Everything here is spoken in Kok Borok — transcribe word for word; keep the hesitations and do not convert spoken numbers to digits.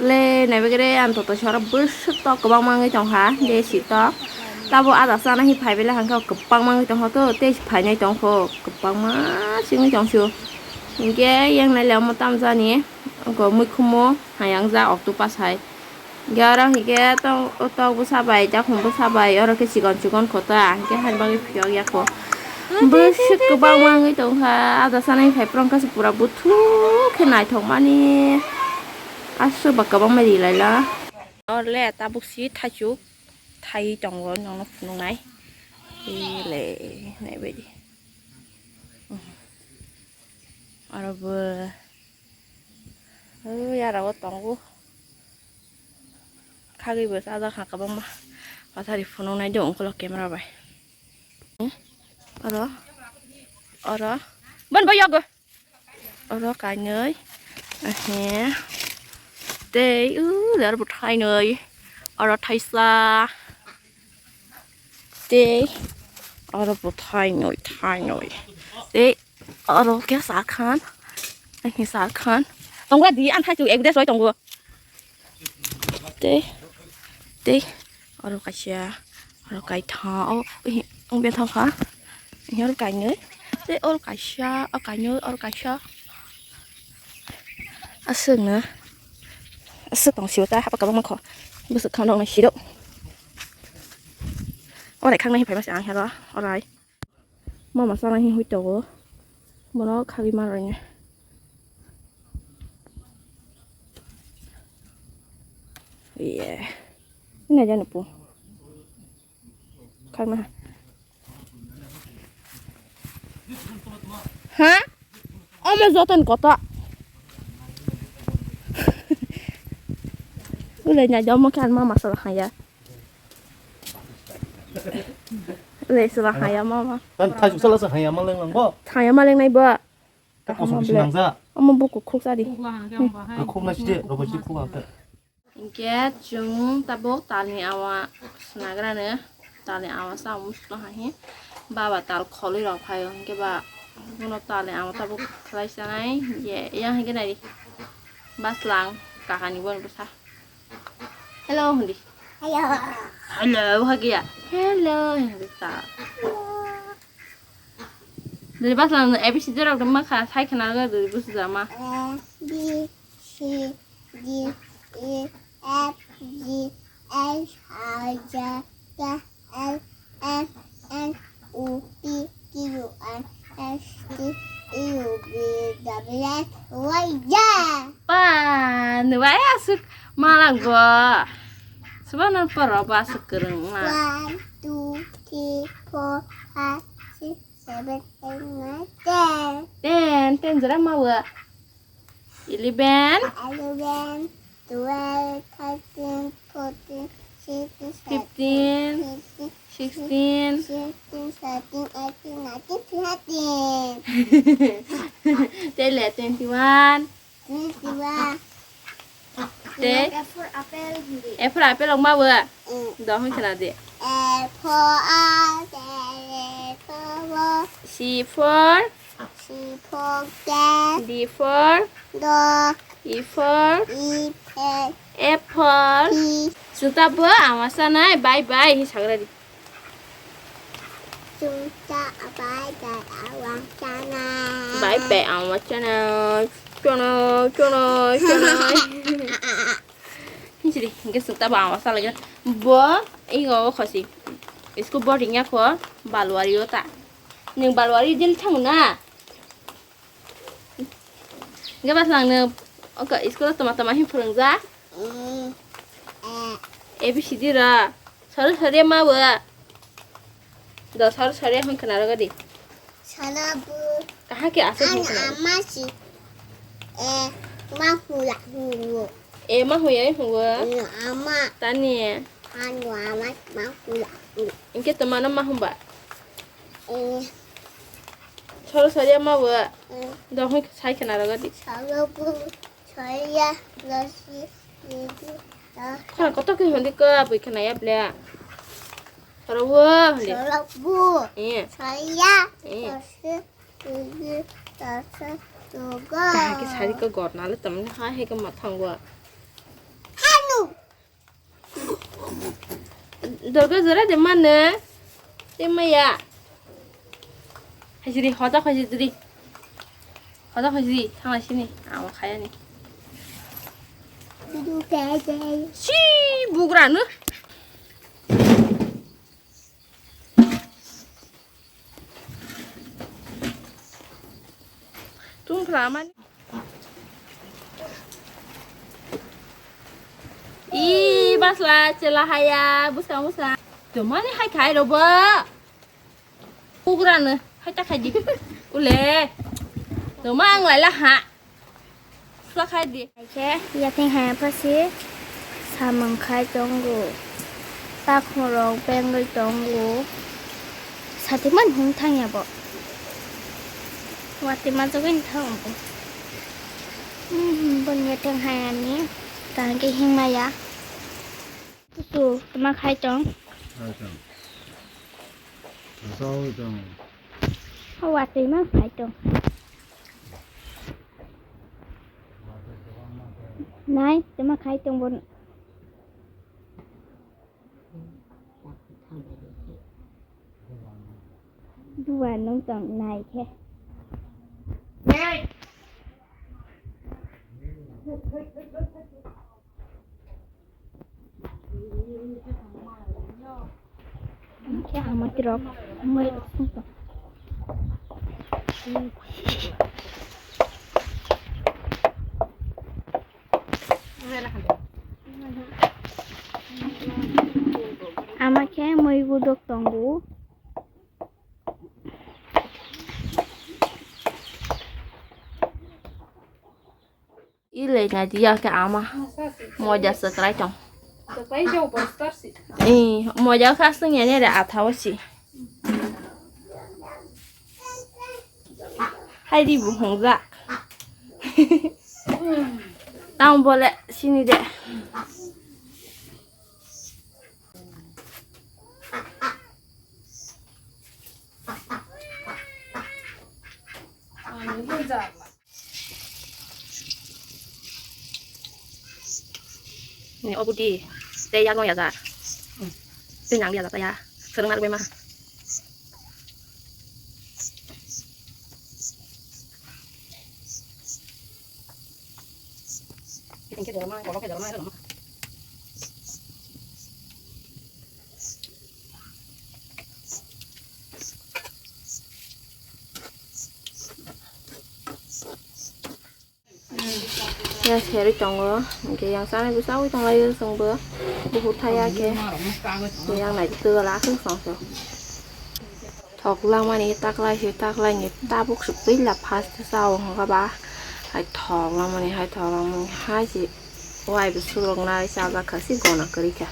Le naibegre ang toto sora bwswk tok kwbangma wngwi tongkha, je si tok. Tabo ada sana hi phai bele hangkhe kwbangma wngwi tongkha to, tei phainai tongkho kwbangma singwi tongsu. Hinkhe yang nai le omo tamjani, oko mui khumo hayang ja octopus hai. Hinkhe oro hinkhe tok, tok bwsa bai, jakhung bwsa bai, oro khe chikon chikon kho ta, hinkhe haini bagwi phiyok ya kho. Bwswk kwbangma wngwi tongkha, ada sana hi phai phuru wngkha se pura buthuk khe naithok mani. Aswk ba kwbangma ri laila. Oro le tabuk si thaichuk thai tongo, nono phunuknai. Ele naibaidi. Oro bo, o yara o tongo. Khagwi bo chajak kha kwbangma. Pathari phunuknai de ungkolo camera bai. Oro, oro. Bon bo yogo. Oro kainwi. Ahe. Tei, uh, aro bo thainwi. Oro thaisa. Tei, oro bo thainwi, thainwi. Tei, oro khe sakhan. Ahe sakhan. Tongla di, ang thaichuk ek des roi tongo. Tei, tei, oro kaisa, oro kaitha, o, hi, wng bethang kha, hi, oro kainwi, tei, oro kaisa, o kainwi, oro kaisa, aswkno, aswk tong sio ta, hapa kabangma kho, bwswk kha noknai siro, o nai khaknai hi phaima se ang hero, orai. Mama sana hi hui togo. Bono khagwi ma roi. Ye. Ina jani pu. Khagna. Ha? Omo joton koto. Ulai na jomo kan mama sana haya. Le sila haya mama. Tan thai suk sala sa haya ma leng lang bo. Haya ma leng nai bo. Ta kosong si nang ja. Omo bo kukhuk sa di. Kukhuk na si de, robo si kukhuk ang ta. Hinkhe chwng tabuk talni awa sinagrano, talni awa sa omo suna hai he. Baba tal kholwi rok phaio hinkhe ba bono talni awa tabuk khlai sanai. Ye, yang hinkhe nai di. Baslang kakani boni bwsa. Hello, hindi. Hello. Hello, hagia. Hello, hindi ta. Dili bas lang A B C D rok dama kha, sai khna ga dili bus jama. A, B, C, D, E, F, G, H, I, J, K, L, M, N, O, P, Q, R, S, T, U, V, W, X, Y, Z. Pa, nwbai aswk malak bo. Swbano poro bo aswk kwrwng ma. One, two, three, four, five, six, seven, eight, nine, ten. Ten, ten jora ma bo. Eleven. Eleven, twelve, thirteen, fourteen, sixteen, seventeen, fifteen, sixteen, seventeen, eighteen, nineteen, twenty. Tele twenty-one. Twenty-one. Te? A for apple hindi. A for apple ongma bo? Mm. Do hwn khna de. A for apple, A for ball. C for? C for cat. D for? Dog. E for? E for? Apple. P. Suta bo ama sanai, bye bye hi sagra di. Chungcha abai bai awang chanai. Bai bai awang chanai. Chanai, chanai, chanai. Hinsiri, hinkhe chungcha ba awang salai. Bo, igo khosi. Isko boarding ya kho, Balwari o ta. Nung Balwari jil thang na? Hinkhe bas lang no, oka school o toma toma hin phwrwngjak? Mm, eh. A B C D ra. Sori sori ma bo. Do sori sori hin khna rogo di. Sori bo. Kaha ke asuk hin khna. Ama si. Eh, ma hula hulu. Eh, ma huya huwa. Mm, ama. Tani. Anu ama ma hula hulu. Hinkhe toma no ma humba. Eh. Sori sori ma bo. Mm. Do hin sai khna rogo di. Sori bo. Soriya, losi, lidi, losi. Khorang kotor khe hondi khe abui khna ya ble. Soro wo hondi. Soro bu. Eh. Soriya, eh, losi, lidi, losi, tugo. Kaha khe sari khe gor nalo tamni ha he khe ma thango. Dorga jora de mane. Te maya. Hajiri, hoda hajiri. Hoda hajiri, thangla sini. Amo khayani. Si bugra no. Tung phla mani. I basla chela haya, busa busa. Tumani hai khai robo. Bugra no, hai ta khai di. Ule. Tuma ang lai la ha. Sla khai di. Khe yatheng hai phasi samung khai tongo. Takhorok bengwi tongo. Sati man hung thang ya bo. Wati ma jogwi thang bo. Hmm, bon yatheng hai ani. Kaham khe hing maya. Kusu, tuma khai tong. Khai tong. Asal tong. Hawa twi ma khai tong. Nai, tuma khai tong bon. Dua nung tong nai khe. Khe ang matirok, moi rok sung tong. Ama khe moi gudok tongo. Ile na dia ke ama. Moja se krai tong. Eh, moja khasung ya ne da athawo si. Hai di bu hong za. Tang bole sini de. Ni obo di, tei yakno yajar. Tei nang di yajar ya. Sereng nang ma. Yang seri tongo, hingke yang sana bo sawi tonglaio chwngbo, buhur thaya khe, yang nai twla khung song song. Thok langmani taklai se taklai ni tabuk se puila first sao hwnga ba, hai thok langmani hai thok langmani hai se wai bo sulok nai chajak kha se gona kwrwi kha.